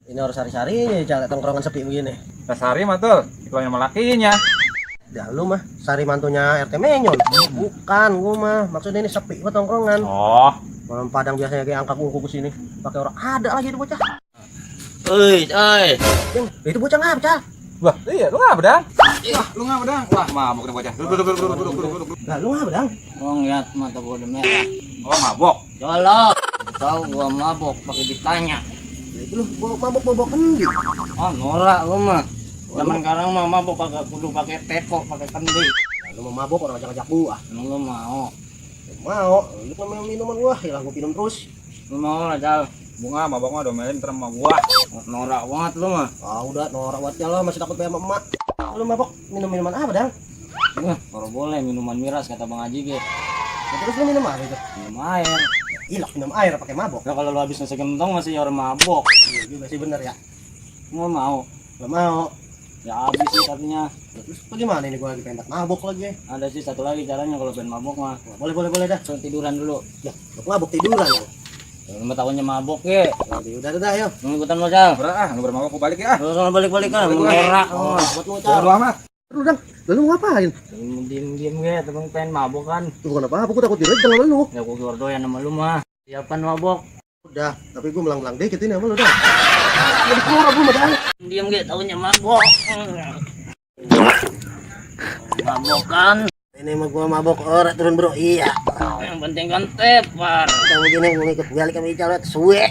Ini harus sari-sari cari tongkrongan sepi begini. Sari mah tuh, dikeluarin sama lakinya. Ya lu mah sari mantunya RT Menyon. Bukan gua mah. Maksudnya ini sepi buat tongkrongan. Oh, Malam Padang biasanya kayak angkat kuku ke sini. Pakai orang ada lagi itu bocah. Itu bocah ngapa, Cah? wah iya lu ngapa dang? Wah lu ngapa dang? Wah mabuk nih bocah. Duduk. Lah lu ngapa, Dang? Gua ngeliat mata gua udah merah. Oh mabok. Colok. Tahu gua mabok pakai ditanya. Lah itu lu mabok-mabok kendi. Oh, norak lu mah. Zaman sekarang mah mabok kagak kudu pakai teko, pakai kendi. Lu mau mabok orang ajak-ajak gua. Emang lu mau? Mau, lu kan minuman gua, ya gua minum terus. Lu mau lah, Cal. Bunga mabok mah domelin ntar sama gua. Norak banget lu mah. Ah udah norak buatnya lo masih takut bayar sama emak. Lu mabok minum minuman apa, Dang? Wah, kalau boleh minuman miras kata Bang Haji ge. Ya, terus lu minum apa itu? Minum air. Ilok minum air pakai mabok. Nah, kalau lu habis nasi kentong masih orang mabok. Iya juga sih bener ya. Nggak mau. Gak mau. Ya habis sih katanya. Terus bagaimana ini gua lagi pengen mabok lagi. Ada sih satu lagi caranya kalau pengen mabok mah. Boleh dah. Langsung tiduran dulu. Ya, lu mabok tiduran ya. Lu mah tahunya mabok ge. Udah ayo. Lu ikutan lu, Cal. Udah ah, lu bermabok gua balik ya. Lu sono balik-balik kan, norak lu mah. Buat lu, Bodo Cah. amat. Lu Dang, lalu ngapain? Diem-diem ge, temen pengen mabok kan. Lu kenapa? Aku takut direjang sama lu. Ya gua gordoyan sama lu mah. Siapkan mabok. Udah, tapi gua melang-melang dikit ini sama lu, Dang. Jadi keluar gua, Dang. Diem ge, tahunya mabok. Mabok kan. Ini mah gua mabok ora turun, Bro. Iya. Yang penting kan tepar. Kamu gini mau ikut balik sama Ical, suwe.